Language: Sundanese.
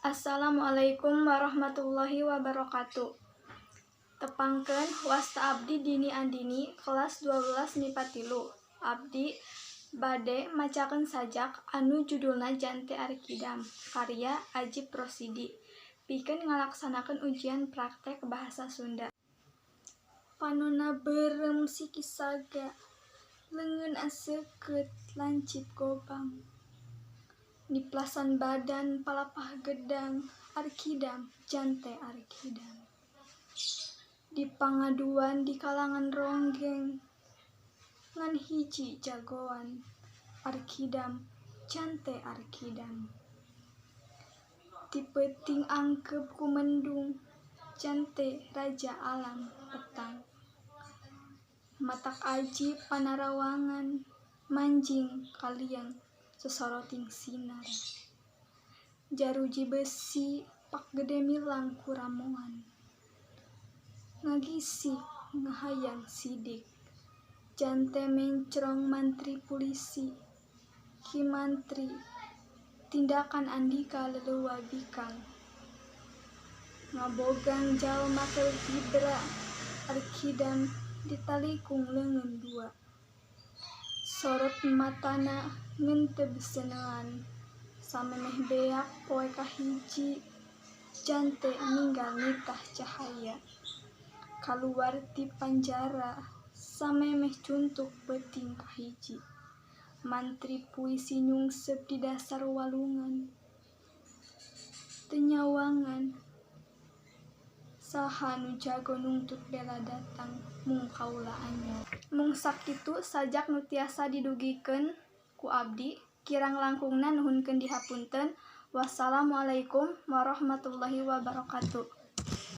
Assalamualaikum warahmatullahi wabarakatuh. Tepangkeun, wasta abdi Dini Andini, kelas 12 MIPA 3. Abdi bade macakeun sajak anu judulna Jante Arkidam karya Ajip Rosidi pikeun ngalaksanakeun ujian praktek Bahasa Sunda. Panonna beureum siki saga, leungeunna seukeut lancip gobang. Niplasan badan palapah gedang, Arkidam jante Arkidam. Di pangaduan di kalangan ronggeng, ngan hiji jagoan, Arkidam jante Arkidam. Ti peuting angkeub ku mendung, jante raja alam petang. Matak ajib panarawangan, manjing ka liang sosoroting sinar. Jaruji besi pak gede milang ku ramongan. Ngagisik ngahayang sidik, jante mencrong mantri pulisi. Ki Mantri, tindakan andika leleuwa bikang. Ngabogang jalma keur gibra, Arkidam ditalikung leungeun dua. Sorot matana ngeunteub seuneuan, samemeh beak poe kahiji, jante ninggal nitah cahaya. Kaluar ti panjara samemeh cuntuk peuting kahiji. Mantri puisi nyungsep di dasar walungan. Teu nyawangan saha nu jago nungtut bela datang mung kaula anyar. Mung sakitu sajak nu tiasa didugikeun ku abdi, kirang langkungna nuhunkeun dihapunten. Wassalamualaikum warahmatullahi wabarakatuh.